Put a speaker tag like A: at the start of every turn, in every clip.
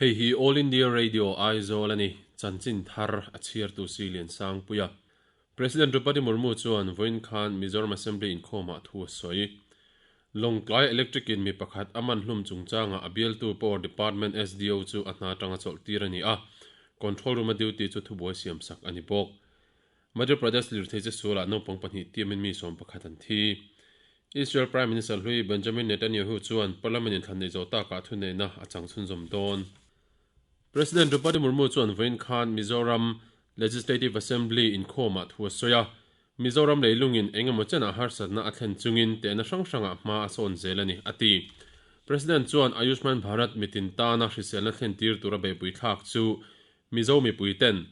A: Hei hi All India Radio Aizawl a ni, chanchin thar a chhiartu si Liansangpuia. President Draupadi Murmu chuan vawiin khan Mizoram Assembly inkhawmah thu a sawi. Lawngtlai Electric in mi pakhat a man hlum chungchangah a bialtu Power Department SDO chu a hna atanga chawlh tir a ni a, Control Room a duty chu thubuai siamsak a ni bawk. Madhya Pradesh lirthei che sualah naupang pahnih tiamin mi 11 an thi. Israel Prime Minister hlui Benjamin Netanyahu chuan Parliament in thlan neih zawh takah thuneihna a chang chhunzawm dawn. President Draupadi Murmu chuan vawiin khan Mizoram Legislative Assembly inkhawmah thu a sawi a, Mizoram leilungin eng emaw chenah harsatna a thlen chungin tehna hrang hrangah hma a sawn zel a ni, a ti. President chuan Ayushman Bharat mitin tana hriselna thlen tir tura beihpui thlak chu Mizo mipuiten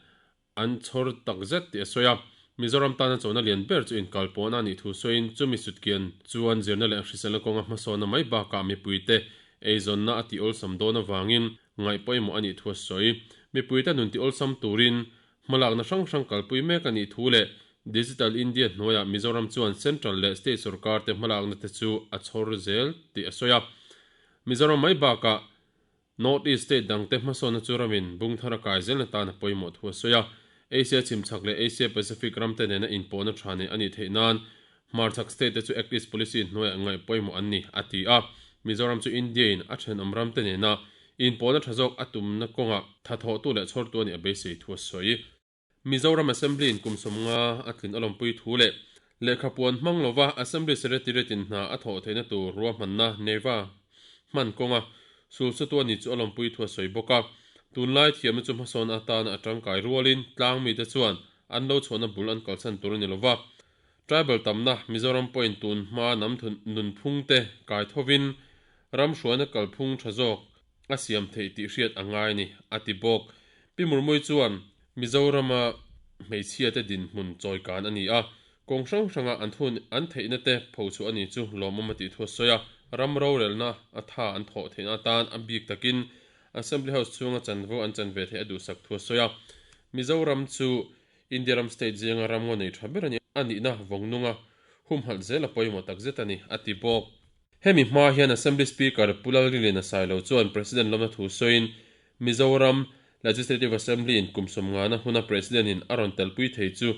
A: An chhawr tak zet tih a sawi a, Mizoram tana chona lian ber chu inkalpawhna a nih thu sawiin chumi sutkian chuan zirna leh hriselna kawnga hmasawnna mai bakah mipuite eizawnna a tih awlsam dawn avangin ngaih pawimawh a nih thu a sawi. Mipuite nun tih awlsam turin hmalakna hrang hrang kalpui mek a nih thu leh Digital India hnuaiah Mizoram chuan Central leh State sorkar te hmalakna te chu a chhawr zel tih a sawi a. Mizoram mai bakah North East state dangte hmasawnna chu ramin bung thar a kai zelna tan a pawimawh thu a sawi a. Asia chhimchhak leh Asia Pacific ramte nena inpawhna tha nei a nih theih nan hmarchhak state te chu Act East Policy hnuaiah ngaih pawimawh an ni, a ti a. Mizoram chu India in a thenawm ramte nena inpawhna tha zawk a tumna kawngah thathawhtu leh chhawrtu a nih a beisei thu a sawi. Mizoram Assembly in kum 50 a tlin a lawmpui thu leh lehkhapuan hmang lova Assembly Secretariat in hna a thawh theihna tur ruahmanna NEVA hman kawnga sulsutu a ni chu a lawmpui thu a sawi bawk a. Tunlai thiamna chu hmasawn atana a tangkai rualin tlang mite chuan an lo chhuahna bul an kalsan tur a ni lova. Tribal tamna Mizoram pawhin tun hma nam nunphung te kai thovin ram hruaina kalphung tha zawk a siam theih tih hriat a ngai a ni, a ti bawk. Pi Murmui chuan Mizorama hmeichhiate dinhmun chawikan a ni a, kawng hrang hranga an thun an theihna te phochhuah a ni chu lawmawm a tih thu a sawi a, ram rorelna a tha an thawh theihna atan a bik takin Assembly House chhunga chanvo an chan ve theih a duhsak thu a sawi a. Mizoram chu India ram state zinga ram ngaw nei tha ber a ni a nihna vawngnunga humhalh zel a pawimawh takzet a ni, a ti bawk. Hemi hma hian Assembly Speaker Pu Lalringliana Sailo chuan President lawmna thu sawiin Mizoram Legislative Assembly in kum 50 na huna President in a rawn telpui thei chu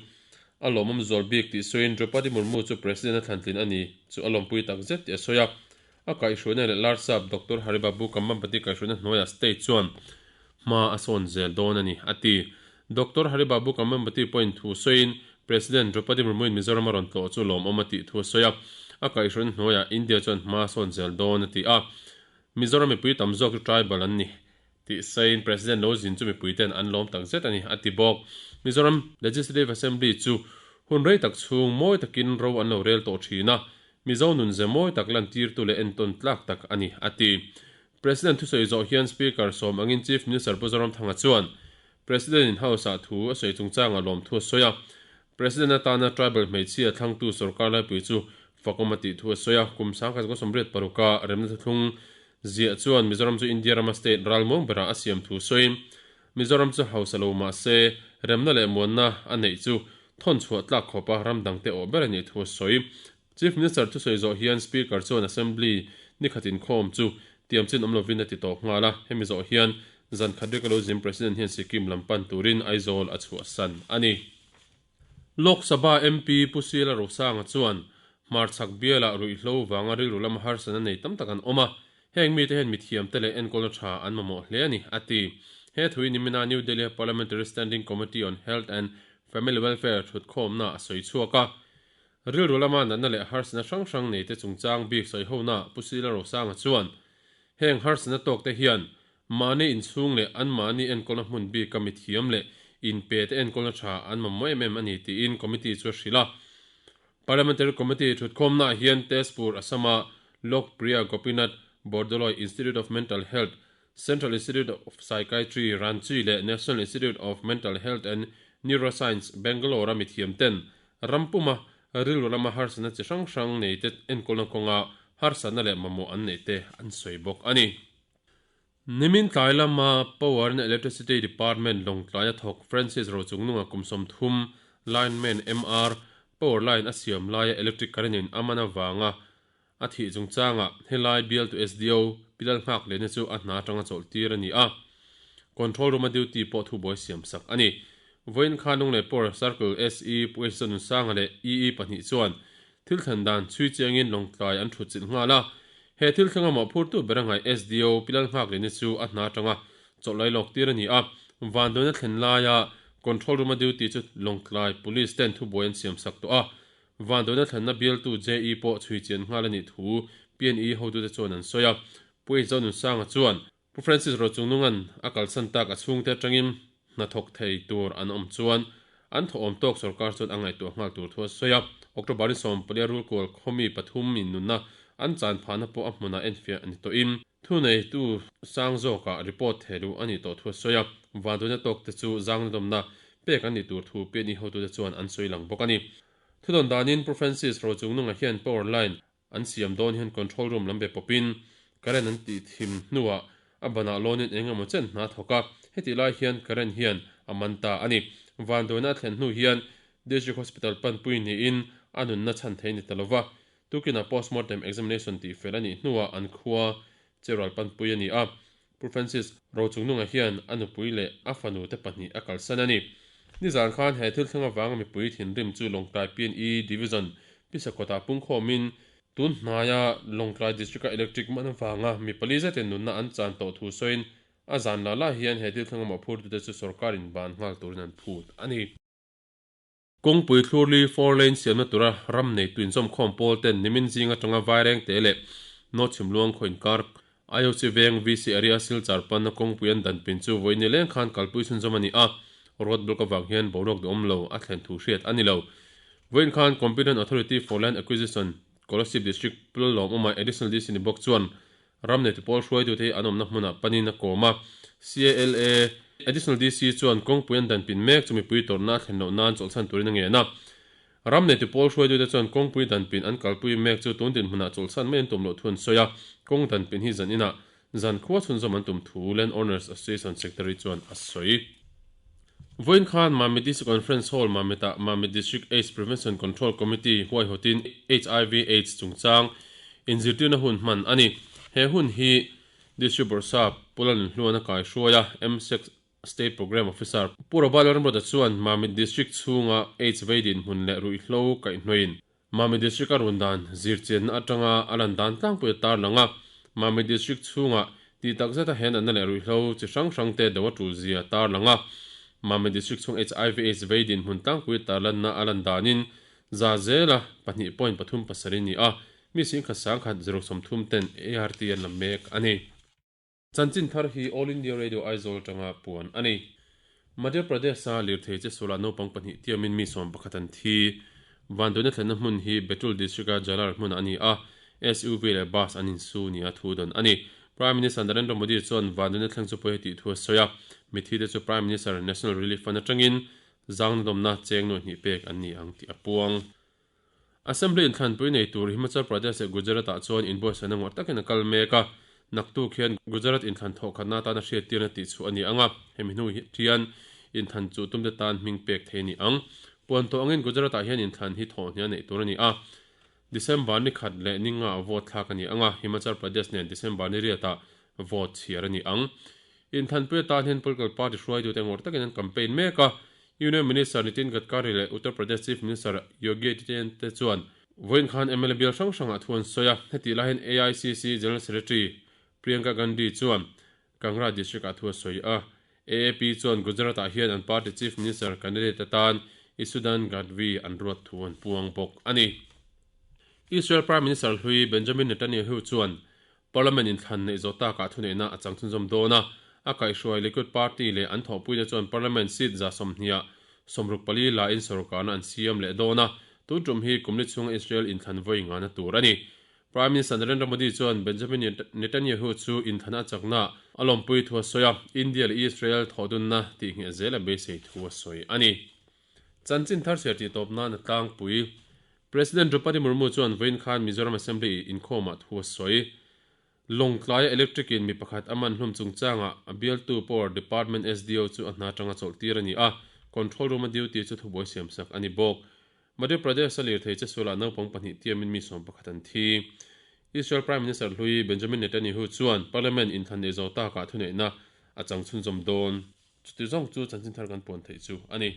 A: a lawmawm zual bik tih sawiin Draupadi Murmu chu President a thlantlin a ni chu a lawmpui takzet tih a sawi a. A kaihhruaina leh Larsap Doctor Haribabu Kambhampati kaihhruaina hnuaiah State chuan hma a sawn zel dawn a ni, a ti. Doctor Haribabu Kambhampati pawhin thu sawiin President Draupadi Murmu-in Mizoram a rawn tlawh chu lawmawm a tih thu a sawi a, a kaihhruaina hnuaiah India chuan hma a sawn zel dawn a ti a. Mizoram mipui tam zawk chu tribal an ni tih sawiin President lo zin chu mipuiten an lawm tak zet a ni, a ti bawk. Mizoram Legislative Assembly chu hun rei tak chhung mawi takin ro an lo rel tawh thin a, Mizo nun ze mawi tak lantirtu leh entawn tlak tak a ni, a ti. President thusawi zawh hian Speaker sawm angin Chief Minister Pu Zoramthanga chuan President in House-ah thu a sawi chungchangah lawmthu a sawi a. President atana tribal hmeichhia thlangtu sorkar laipui chu fakawm a tih thu a sawi a. Kum 1986-a remna thuthlung ziah chuan Mizoram chu India rama state ralmuang berah a siam thu sawiin Mizoram chu hausa lo mah se remna leh muanna a neih chu thawn chhuah tlak khawpa ram dangte awh ber a nih thu a sawi. Chief Minister thusawi zawh hian Speaker chuan Assembly nikhat inkhawm chu tiam chin awm lovin a ti tawp nghal a, hemi zawh hian zan khat reka lo zin President hian Sikkim lam pan turin Aizawl a chhuahsan a ni. Lok Sabha MP Pu Sila Rosanga chuan hmarchhak bialah ruihhlo vanga rilru lama harsatna nei tam tak an awm a, heng mite hian mithiamte leh enkawlna tha an mamawh hle a ni, a ti. He thui nimina New Delhi-a Parliamentary Standing Committee on Health and Family Welfare thutkhawmna a sawi chhuak a. Rilru lama natna leh harsatna hrang hrang neite chungchang bik sawihonaah Pu Sila Rosanga chuan, Heng harsatna tawkte hian mahni inchhung leh anmahni enkawlna hmun bika mithiam leh inpe te enkawlna tha an mamawh em em a ni tiin committee chu a hrilh a. Parliamentary Committee thutkhawmnaah hian Tezpur Assam-a Lok Priya Gopinath Bordoloi Institute of Mental Health, Central Institute of Psychiatry, Ranchi leh National Institute of Mental Health and Neuroscience, Bangalore-a mithiam ten ram puma rilru lama harsatna chi hrang hrang nei te enkawlna kawnga harsatna leh mamawh an neih te an sawi bawk a ni. Nimin tlai lama Power and Electricity Department Lawngtlaia thawk Francis Rochungnunga kum 30 Lineman MR power line a siam laia electric current in a man avanga A thih chungchangah helai bialtu SDO Pilal nghak lehna chu a hna atanga chawlh tir a ni a. Control room a duty pawh thubuai siam sak a ni. Vawiin khan Lunglei Power Circle SE Pu H Nunsanga leh EE pahnih chuan thil thlen dan chhui chiangin Lawngtlai an thut chilh nghal a. He thil thlenga mawhphurtu ber a ngaih SDO Pi Lalnghaklini chu a hna atanga chawlh lai lawk tir a ni a. Vanduaina thlen laia Control room a duty chu Lawngtlai Police ten thubuai an siam sak tawh a. Vanduaina thlenna bialtu JE pawh chhui chian nghal a nih thu PNE hotute chuan an sawi a. Pu H Zonunsanga chuan Pu Francis Rochungnunga'n a kalsan tak a chhungte atangin hna thawk thei tur an awm chuan an thawhawm tawk sorkar chuan a ngaihtuah nghal tur thu a sawi a. October ni sawmpalia rulkual khawmi pathum in nunna an chan phahna pawh a hmunah enfiah a ni tawhin thuneitu sang zawkah report theh luh a nih tawh thu a sawi a. Vanduaina tawkte chu zangnadawmna pek an nih tur thu PNE hotute chuan an sawi lang bawk a ni. Thudawn danin Pu Francis Rochungnunga hian power line An siam dawn hian control room lam be pawpin current an tih thim hnuah a banah lawnin eng emaw chen hna a thawk a, hetih lai hian current hian a man ta a ni. Vanduaina a thlen hnu hian District Hospital panpui niin a nunna chhan thei ni ta lova, tukinah postmortem examination tih fel a nih hnuah an khua cheral panpui a ni a. Pu Francis Rochungnunga hian a nupui leh a fanu te pahnih a kalsan a ni. Nizan khan he thil thleng avanga mipui thinrim chu Lawngtlai PNE Division Pisakawtah pungkhawmin tun hnaia Lawngtlai District-a electric man avanga mi pali zetin nunna an chan tawh thu sawiin a zan lah lah hian he thil thleng a mawhphurtute chu sorkarin ban nghal turin an phut a ni. Kawngpui thlurli four lane siamna tura ram neitu inzawmkhawm pawl ten nimin zing atanga Vairengte leh North Chhimluang khaw inkar IOC veng VC area Silchar panna kawngpui an danpin chu vawi ni leng khan kalpui chhunzawm a ni a, road block avang hian boruak duhawm lo a thlen thu hriat a ni lo. Vawiin khan Competent Authority for Land Acquisition, Kolasib District Pullalawm awma Additional DC ni bawk chuan Ram neitu pawl hruaitute hi an awmna hmunah panin a kawm a. CALA Additional DC chuan kawngpui an danpin mek chu mipui tawrhna a thlen loh nan chawlhsan turin a ngen a. Ram neitu pawl hruaitute chuan kawngpui danpin an kalpui mek chu tun dinhmunah chawlhsan mai an tum loh thu an sawi a. Kawng danpin hi zan inah zan khua chhunzawm an tum thu Land Owners Association Secretary chuan a sawi. Vawiin khan Mamit District Conference Hall Mamit-ah Mamit District Aids Prevention Control Committee huaihawtin hiv Aids chungchang inzirtirna hun hman a ni. He hun hi District Bawrhsap Pu Lalnunhluan a kaihruai a, MSEC State Programme Officer Pu Robert Lalramruata chuan Mamit District chhunga Aids vei dinhmun leh ruihhlo kaihhnawin Mamit District a run dan zirchianna atanga a lan dan tlangpui a tarlang a, Mamit District chhungah tih tak zeta he natna leh ruihhlo chi hrang hrang te do a tul zia a tarlang a. Mamit District chhung HIV Aids vei dinhmun tlangpui tarlanna a lan danin za zela pahnih point pathum pasarih ni a, mi singkhat sangkhat zero sawmthum ten ART an la mek a ni. Chanchin thar hi All India Radio Aizawl atanga puan a ni. Madhya Pradesh-a lirthei che sualah naupang pahnih tiamin mi sawm pakhat an thi. Vanduaina thlenna hmun hi Betul District-a Jalar hmunah a ni a, SUV leh bus an insu nia thu dawn a ni. Prime Minister Narendra Modi chuan vanduaina thleng chu pawi a tih thu a sawi a, mitthi te chu Prime Minister National Relief Fund atangin zangnadawmna cheng nuaih hnih pek an ni ang tih a puang. Assembly inthlanpui nei tur Himachal Pradesh leh Gujarat-ah chuan inbuatsaihna ngawrh takin a kal mek a, naktuk hian Gujarat inthlan thawhkhatna atana hriattirna tihchhuah a ni ang a, hemi hnu hian inthlan chu tumte tan hming pek thei a ni ang. Puan tawh angin Gujarat-ah hian inthlan hi thawhhniah neih tur a ni a, December ni khat leh ni nga vote thlak a ni ang a, Himachal Pradesh nen December ni riatah vote chhiar a ni ang. Inthlanpui atan hian political party hruaitute ngawrh takin an campaign mek a, Union Minister Nitin Gadkari leh Uttar Pradesh Chief Minister Yogi Adityanath te chuan vawiin khan mla bial hrang hrangah thu an sawi a, hetih lai hian AICC General Secretary Priyanka Gandhi chuan Kangra District-ah thu a sawi a. AAP chuan Gujarat-ah hian an party Chief Minister candidate atan Isudan Gadhvi an ruat thu an puang bawk a ni. Israel Prime Minister hlui Benjamin Netanyahu chuan Parliament inthlan neih zawh takah thuneihna a chang chhunzawm dawn a, a kaihhruai Likud Party leh an thawhpuite chuan Parliament seat 30 ah 64 lain sorkarna an siam leh dawn a, tun tum hi kum li chhunga Israel inthlan vawi ngana tur a ni. Prime Minister Narendra Modi chuan Benjamin Netanyahu chu inthlan a chakna a lawmpui thu a sawi a, India leh Israel thawhdunna tihngheh zel a beisei thu a sawi a ni. Chanchin thar chhiar tih tawp nan a tlangpui. President Droupadi Murmu chuan vawiin khan Mizoram Assembly inkhawmah thu a sawi. Lawngtlaia electric in mi pakhat a man hlum chungchangah a bialtu Power Department SDO chu a hna atanga chawlh tir a ni a, control room a duty chu thubuai siamsak a ni bawk. Madhya Pradesh a lirthei che sualah naupang pahnih tiamin mi 11 an thi. Israel Prime Minister hlui Benjamin Netanyahu chuan Parliament inthlan nei zo takah thuneihna. a chang chhunzawm dawn. Chuti zawng chu chanchin thar kan puan theih chu a ni.